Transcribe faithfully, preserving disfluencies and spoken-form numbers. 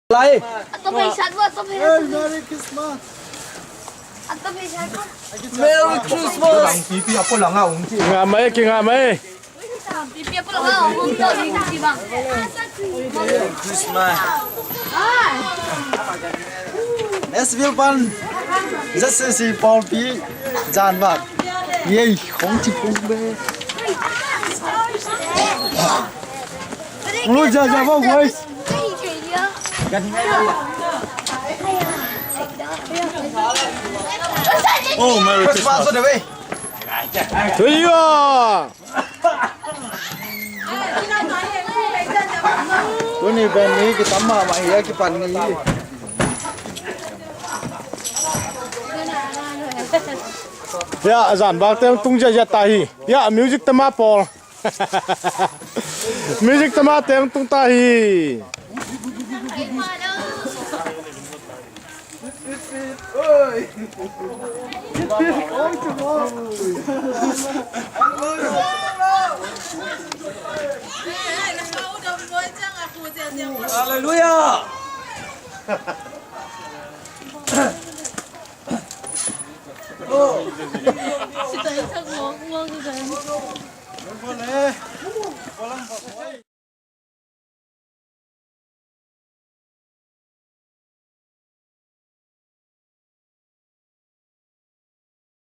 Lai. Ato may shot mo, ato may shot mo. Merry Christmas. Ato may shot mo. Merry Christmas. Pipi apo lang ah, ungci. Nga mai, ki nga mai. Pipi apo lang ah, ungci bang. Merry Christmas. Nesville pan. Just say si Paul Pi. Jan bak. Yei, khong ci pung be. Lu ja ja ba, guys. Oh, Merry Christmas. Tui ya. Tuni ben ni kitam mahmah hi a, kipan ni. Ya, zan bak teng tung ziahziah ta hi. Ya, music tama pawl. Music tama teng tung ta hi. Hallelujah.